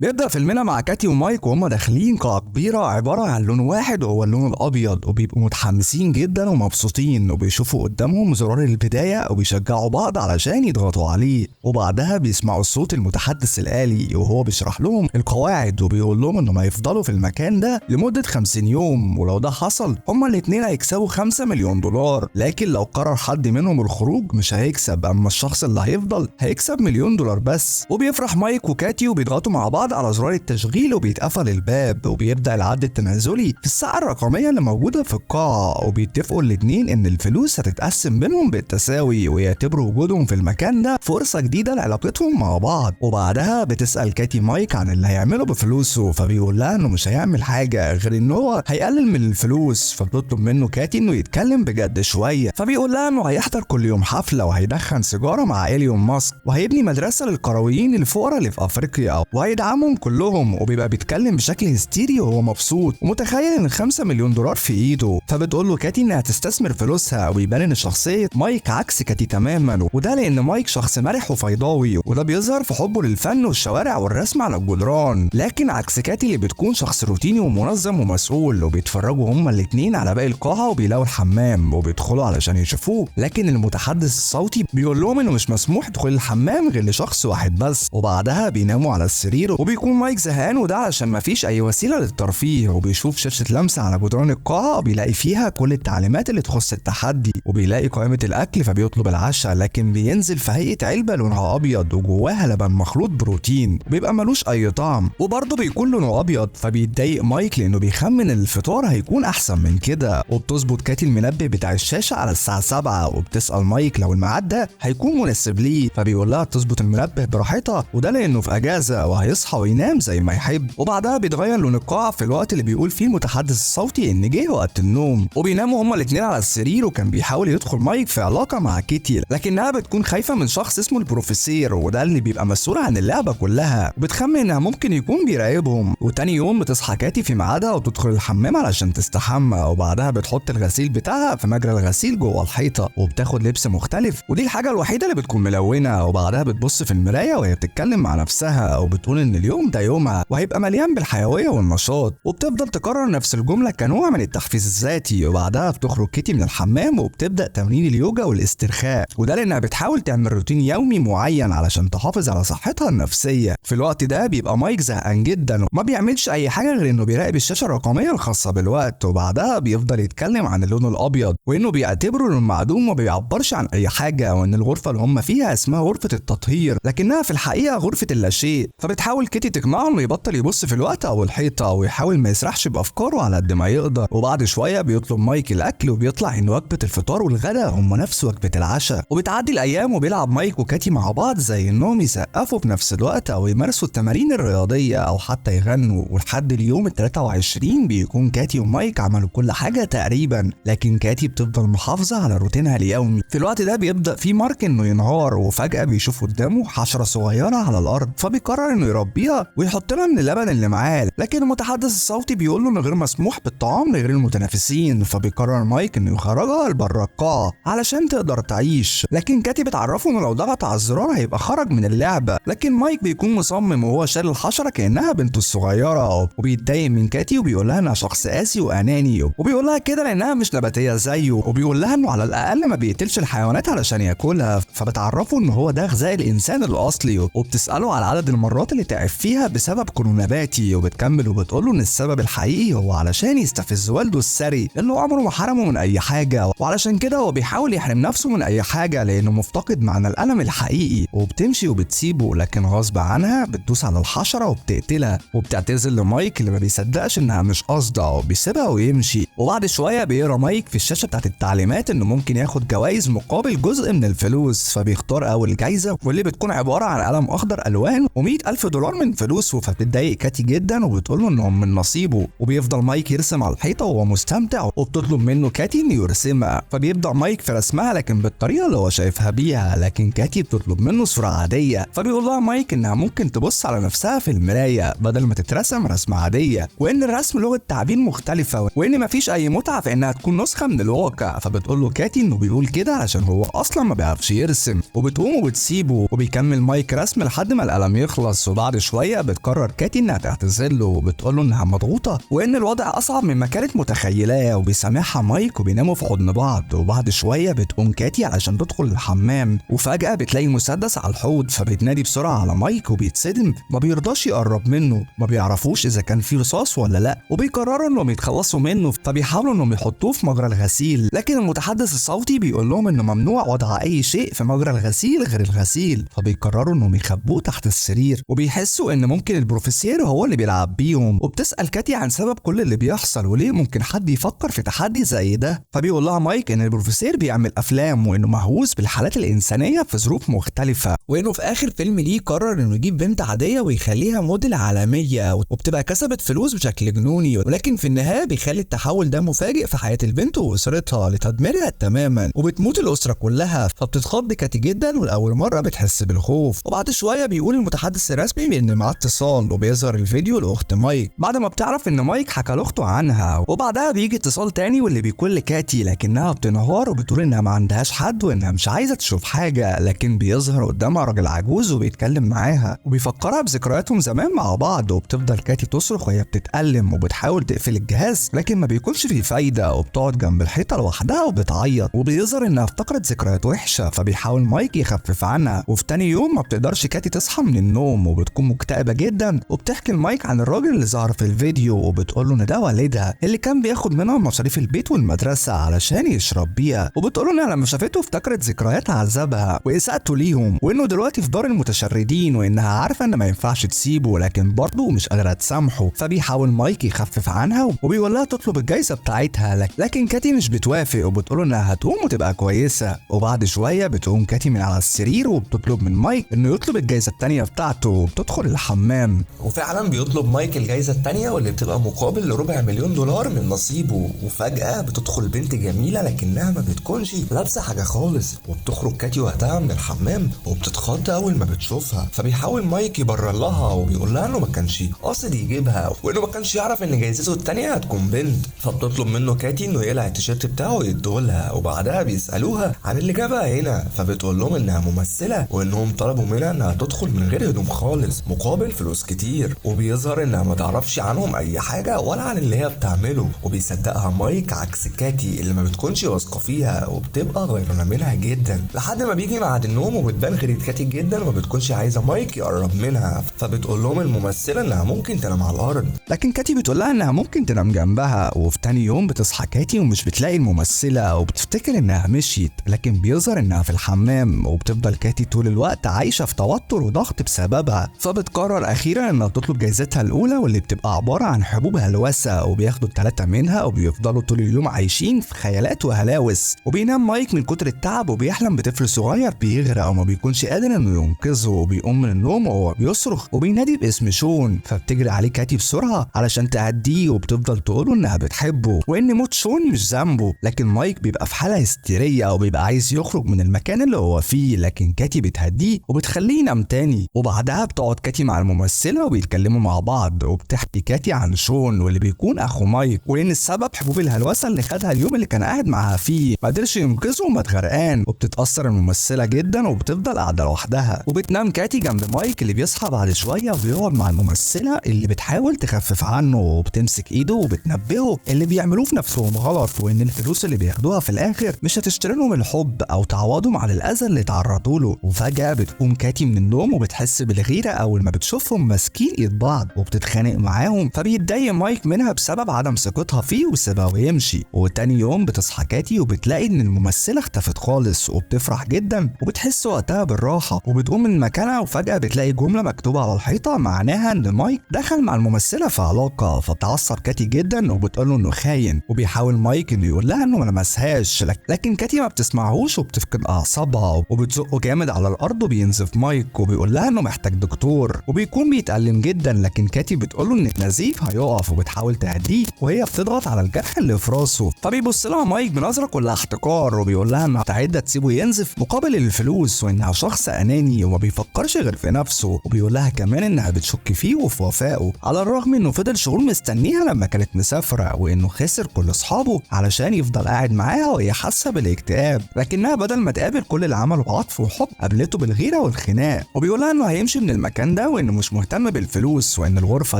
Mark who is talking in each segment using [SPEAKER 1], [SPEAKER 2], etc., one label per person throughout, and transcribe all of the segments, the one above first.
[SPEAKER 1] بيبدأ فيلمنا مع كاتي ومايك وهم داخلين قاعة كبيرة عبارة عن لون واحد وهو اللون الأبيض، وبيبقوا متحمسين جدا ومبسوطين، وبيشوفوا قدامهم زرار البداية وبيشجعوا بعض علشان يضغطوا عليه. وبعدها بيسمعوا صوت المتحدث الآلي وهو بيشرح لهم القواعد وبيقول لهم انهم هيفضلوا في المكان ده لمدة 50 يوم، ولو ده حصل هما الاتنين هيكسبوا 5 مليون دولار، لكن لو قرر حد منهم الخروج مش هيكسب، اما الشخص اللي هيفضل هيكسب مليون دولار بس. وبيفرح مايك وكاتي وبيضغطوا مع بعض على زرار التشغيل وبيتقفل الباب، وبيبدأ العد التنازلي في الساعة الرقمية اللي موجودة في القاعة، وبيتفقوا الاتنين ان الفلوس هتتقسم بينهم بالتساوي، ويعتبروا وجودهم في المكان ده فرصة جديدة لعلاقتهم مع بعض. وبعدها بتسأل كاتي مايك عن اللي هيعمله بفلوسه، فبيقول لها انه مش هيعمل حاجة غير ان هو هيقلل من الفلوس. فبتطلب منه كاتي انه يتكلم بجد شوية، فبيقول لها انه هيحضر كل يوم حفلة وهيدخن سيجارة مع إيلون ماسك، وهيبني مدرسة للقرويين الفقراء اللي في افريقيا، وهيدعمهم كلهم. وبيبقى بيتكلم بشكل هستيري وهو مبسوط ومتخيل ان 5 مليون دولار في ايده. فبتقول له كاتي انها تستثمر فلوسها، ويبان ان شخصية مايك عكس كاتي تماما، وده لان مايك شخص مرح وفيضاوي، وده بيظهر في حبه للفن والشوارع والرسم على الجدران، لكن عكس كاتي اللي بتكون شخص روتيني ومنظم ومسؤول. وبيتفرجوا هما الاتنين على باقي القاعة وبيلاقوا الحمام وبيدخلوا علشان يشوفوه، لكن المتحدث الصوتي بيقول لهم انه مش مسموح دخول الحمام غير لشخص واحد بس. وبعدها بيناموا على السرير، وبيكون مايك زهقان وده علشان مفيش اي وسيلة للترفيه، وبيشوف شاشة لمسه على جدران القاعة بيلاقي فيها كل التعليمات اللي تخص التحدي، وبيلاقي قائمة الاكل فبيطلب العشاء، لكن بينزل في هيئة علبة لونها ابيض وجواها لبن مخلوط بروتين بيبقى ملوش اي طعم، وبرضه بيكون لونه ابيض. فبيتضايق مايك لانه بيخمن الفطار هيكون احسن من كده. وبتظبط كاتي المنبه بتاع الشاشة على الساعة 7، وبتسال مايك لو الميعاد ده هيكون مناسب ليه، فبيقول لها تظبط المنبه براحتها، وده لانه في اجازه وهيصحى وينام زي ما يحب. وبعدها بيتغير لون القاعة في الوقت اللي بيقول فيه المتحدث الصوتي ان جه وقت النوم، وبيناموا هما الاثنين على السرير. وكان بيحاول يدخل مايك في علاقة مع كيتي، لكنها بتكون خايفة من شخص اسمه البروفيسير، وده اللي بيبقى مسؤول عن اللعبة كلها، وبتخمن انها ممكن يكون بيراقبهم. وتاني يوم بتصحى كاتي في ميعادها وتدخل الحمام علشان تستحمى، وبعدها بتحط الغسيل بتاعها في مجرى الغسيل جوه الحيطة، وبتاخد لبس مختلف، ودي الحاجة الوحيدة اللي بتكون ملونة. وبعدها بتبص في المراية وهي بتتكلم مع نفسها وبتقول ان اليوم ده يومها وهيبقى مليان بالحيويه والنشاط، وبتفضل تكرر نفس الجملة كنوع من التحفيز الذاتي. وبعدها بتخرج كيتي من الحمام وبتبدا تمرين اليوجا والاسترخاء، وده لانها بتحاول تعمل روتين يومي معين علشان تحافظ على صحتها النفسية. في الوقت ده بيبقى مايك زهقان جدا وما بيعملش اي حاجة غير انه بيراقب الشاشة الرقمية الخاصة بالوقت، وبعدها بيفضل يتكلم عن اللون الابيض وانه بيعتبره لون معدوم وما بيعبرش عن اي حاجة، وان الغرفة اللي هم فيها اسمها غرفة التطهير لكنها في الحقيقة غرفة اللاشيء. فبتحاول كيتي تقنعه انه يبطل يبص في الوقت او الحيطة ويحاول ما يسرحش بافكاره على قد ما يقدر. وبعد شوية بيطلب مايك الاكل، وبيطلع ان وجبة الفطار والغداء هم نفس وجبة العشاء. وبتعدي الايام وبيلعب مايك وكاتي مع بعض زي انهم يسقفوا في نفس الوقت او يمارسوا التمارين الرياضية او حتى يغنوا. ولحد اليوم ال 23 بيكون كاتي ومايك عملوا كل حاجة تقريبا، لكن كاتي بتفضل محافظة على روتينها اليومي. في الوقت ده بيبدا في مارك انه ينهار، وفجاة بيشوف قدامه حشرة صغيرة على الارض، فبيقرر انه يربيها ويحط لها من اللبن اللي معاه، لكن المتحدث الصوتي بيقول له انه غير مسموح بالطعام لغير المتنافسين. فبيقرر مايك انه يخرجها لبره القاعة علشان تقدر تعيش، لكن كاتي بتعرفه انه لو ضغط على الزرار هيبقى خرج من اللعبة، لكن مايك بيكون مصمم وهو شال الحشرة كانها بنته الصغيرة، وبيتضايق من كاتي وبيقول لها انها شخص قاسي واناني، وبيقول لها كده لانها مش نباتيه زيه، وبيقول لها انه على الاقل ما بيقتلش الحيوانات علشان ياكلها. فبتعرفه ان هو ده غذاء الانسان الاصلي، وبتساله على عدد المرات اللي تعب فيها بسبب كونه نباتي، وبتكمل وبتقول له ان السبب الحقيقي هو علشان يستفز والده الثري اللي عمره ما حرمه من اي حاجة، وعلشان كده هو بيحاول يحرم نفسه من اي حاجة لانه مفتقد معنى الالم الحقيقي. وبتمشي وبتسيبه، لكن غصب عنها بتدوس على الحشرة وبتقتلها، وبتعتذر لمايك اللي ما بيصدقش انها مش قاصده وبيسيبها ويمشي. وبعد شوية بيقرا مايك في الشاشة بتاعت التعليمات انه ممكن ياخد جوائز مقابل جزء من الفلوس، فبيختار اول جايزة واللي بتكون عبارة عن قلم اخضر الوان و100,000 دولار من فلوسه. فبتتضايق كاتي جدا وبتقول له انهم من نصيبه، وبيفضل مايك يرسم على الحيطة وهو مستمتع، وبتطلب منه كاتي انه يرسمها، فبيبدا مايك في رسمها لكن بالطريقة اللي هو شايفها بيها، لكن كاتي بتطلب منه صوره عادية، فبيقول لها مايك انها ممكن تبص على نفسها في المراية بدل ما تترسم رسمه عادية، وان الرسم لغة تعبير مختلفة، وان مفيش اي متعه في انها تكون نسخه من الواقع. فبتقول له كاتي انه بيقول كده علشان هو اصلا ما بيعرفش يرسم، وبتقوم وبتسيبه، وبيكمل مايك رسم لحد ما القلم يخلص. وبعد شوية شوية بتقرر كاتي انها تعتذر له وبتقول له انها مضغوطه وان الوضع اصعب مما كانت متخيلاه، وبيسامحها مايك وبيناموا في حضن بعض. وبعد شوية بتقوم كاتي علشان تدخل الحمام، وفجاة بتلاقي مسدس على الحوض، فبتنادي بسرعة على مايك وبيتصدم، ما بيرضاش يقرب منه، ما بيعرفوش اذا كان فيه رصاص ولا لا، وبيقرروا انهم يتخلصوا منه، فبيحاولوا انهم يحطوه في مجرى الغسيل، لكن المتحدث الصوتي بيقول لهم انه ممنوع وضع اي شيء في مجرى الغسيل غير الغسيل، فبيقرروا انهم يخبوه تحت السرير، وبيحسوا ان ممكن البروفيسور هو اللي بيلعب بيهم. وبتسال كاتي عن سبب كل اللي بيحصل وليه ممكن حد يفكر في تحدي زي ده، فبيقول لها مايك ان البروفيسور بيعمل افلام وانه مهووس بالحالات الانسانية في ظروف مختلفة، وانه في اخر فيلم ليه قرر انه يجيب بنت عادية ويخليها موديل عالمية، وبتبقى كسبت فلوس بشكل جنوني، ولكن في النهاية بيخلي التحول ده مفاجئ في حياة البنت واسرتها لتدميرها تماما، وبتموت الاسرة كلها. فبتتخض كاتي جدا ولاول مرة بتحس بالخوف. وبعد شوية بيقول المتحدث الرسمي بان معاه اتصال، وبيظهر الفيديو لاخت مايك بعد ما بتعرف ان مايك حكى لاخته عنها. وبعدها بيجي اتصال تاني واللي بيكون لكاتي، لكنها بتنهار وبتقول انها ما عندهاش حد وانها مش عايزه تشوف حاجة، لكن بيظهر قدامها راجل عجوز وبيتكلم معاها وبيفكرها بذكرياتهم زمان مع بعض. وبتفضل كاتي تصرخ وهي بتتألم وبتحاول تقفل الجهاز، لكن ما بيكونش فيه فايده، وبتقعد جنب الحيطة لوحدها وبتعيط، وبيظهر انها افتكرت ذكريات وحشة، فبيحاول مايك يخفف عنها. وفي تاني يوم ما بتقدرش كاتي تصحى من النوم وبتكون مكتئبه جدا، وبتحكي لمايك عن الراجل اللي ظهر في الفيديو، وبتقول له ان ده والدها اللي كان بياخد منها مصاريف البيت والمدرسة علشان يشرب بيها، وبتقول له انها لما شافته افتكرت ذكريات عذابها واساءته ليهم، وانه دلوقتي في دار المتشردين، وانها عارفه ان ما ينفعش تسيبه لكن برضه مش قادرة تسامحه. فبيحاول مايك يخفف عنها وبيقول لها تطلب الجايزة بتاعتها، لكن كاتي مش بتوافق وبتقول له انها هتقوم وتبقى كويسة. وبعد شوية بتقوم كاتي من على السرير وبتطلب من مايك انه يطلب الجايزة الثانية بتاعته، وبتدخل الحمام،
[SPEAKER 2] وفعلا بيطلب مايك الجايزة الثانية واللي بتبقى مقابل ل $250,000 من نصيبه. وفجاة بتدخل بنت جميلة لكنها ما بتكونش لابسه حاجة خالص، وبتخرج كاتي وقتها من الحمام وبتتخض اول ما بتشوفها، فبيحاول مايك يبرر لها وبيقول لها انه ما كانش قاصد يجيبها وانه ما كانش يعرف ان جايزته الثانية هتكون بنت. فبتطلب منه كاتي انه يقلع التيشيرت بتاعه ويديهولها، وبعدها بيسالوها عن اللي جابها هنا، فبتقول لهم انها ممثلة وانهم طلبوا منها انها تدخل من غير هدوم خالص مقابل فلوس كتير، وبيظهر انها ما تعرفش عنهم اي حاجة ولا عن اللي هي بتعمله، وبيصدقها مايك عكس كاتي اللي ما بتكونش واثقة فيها وبتبقى غيرانه منها جدا، لحد ما بيجي ميعاد النوم وبتبان غيرة كاتي جدا وما بتكونش عايزه مايك يقرب منها، فبتقول لهم الممثلة انها ممكن تنام على الارض،
[SPEAKER 1] لكن كاتي بتقول لها انها ممكن تنام جنبها. وفي تاني يوم بتصحى كاتي ومش بتلاقي الممثلة وبتفتكر انها مشيت، لكن بيظهر انها في الحمام، وبتفضل كاتي طول الوقت عايشه في توتر وضغط بسببها. فبتقرر اخيرا انها تطلب جايزتها الاولى واللي بتبقى عبارة عن حبوب هلوسه، وبياخدوا الثلاثة منها وبيفضلوا طول اليوم عايشين في خيالات وهلاوس. وبينام مايك من كتر التعب وبيحلم بطفل صغير بيغرق وما بيكونش قادر انه ينقذه، وبيقوم من النوم وهو بيصرخ وبينادي باسم شون، فبتجري عليه كاتي بسرعة علشان تهديه، وبتفضل تقوله انها بتحبه وان موت شون مش ذنبه، لكن مايك بيبقى في حاله هستيريه وبيبقى عايز يخرج من المكان اللي هو فيه، لكن كاتي بتهديه وبتخليه ينام تاني. وبعدها بتقعد كاتي مع الممثلة وبيتكلموا مع بعض، وبتحكي كاتي عن شون واللي بيكون اخو مايك، وان السبب حبوب الهلوسه اللي خدها اليوم اللي كان قاعد معاها فيه ما قدرش ينقذه ومات غرقان. وبتتاثر الممثلة جدا وبتفضل قاعدة لوحدها، وبتنام كاتي جنب مايك اللي بيصحى بعد شوية وبيقعد مع الممثلة اللي بتحاول تخفف عنه، وبتمسك ايده وبتنبهه اللي بيعملوه في نفسهم غلط، وان الفلوس اللي بياخدوها في الاخر مش هتشتري لهم الحب او تعوضهم على الاذى اللي اتعرضوا له. وفجاة بتقوم كاتي من النوم وبتحس بالغيره اول ما بتشوفهم ماسكين ايد بعض وبتتخانق معاهم، فبيتضايق مايك منها بسبب عدم ثقتها فيه وسيبها ويمشي. وتاني يوم بتصحى كاتي وبتلاقي ان الممثلة اختفت خالص، وبتفرح جدا وبتحس وقتها بالراحة، وبتقوم من مكانها وفجاة بتلاقي جملة مكتوبة على الحيطة معناها ان مايك دخل مع الممثلة في علاقة. فبتعصب كاتي جدا وبتقول له انه خاين، وبيحاول مايك انه يقول لها انه ما لمسهاش، لكن كاتي ما بتسمعهوش وبتفقد اعصابها وبتزقه جامد على الارض وبينزف مايك، وبيقول لها انه محتاج دكتور، وبيكون بيتألم جدا، لكن كاتي بتقول له ان النزيف هيقف وبتحاول تهديه وهي بتضغط على الجرح اللي في راسه. فبيبص لها مايك بنظره كلها احتقار وبيقول لها انها مستعدة تسيبه ينزف مقابل الفلوس، وانها شخص اناني وما بيفكرش غير في نفسه، وبيقول لها كمان انها بتشك فيه وفي وفائه على الرغم انه فضل شهور مستنيها لما كانت مسافرة، وانه خسر كل اصحابه علشان يفضل قاعد معاها وهي حاسه بالاكتئاب، لكنها بدل ما تقابل كل اللي عمله بعطف وحب قابلته بالغيره والخناق. وبيقول لها انه هيمشي من المكان المكان ده وانه مش مهتم بالفلوس، وان الغرفة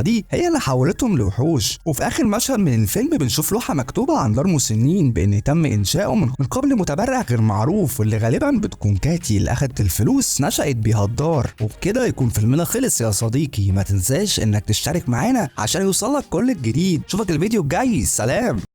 [SPEAKER 1] دي هي اللي حولتهم لوحوش. وفي اخر مشهد من الفيلم بنشوف لوحة مكتوبة عن دار مسنين بان تم انشاؤه من قبل متبرع غير معروف، واللي غالبا بتكون كاتي اللي اخدت الفلوس نشأت بيها الدار. وبكده يكون فيلمنا خلص يا صديقي. ما تنساش انك تشترك معانا عشان يوصلك كل الجديد. اشوفك الفيديو الجاي، سلام.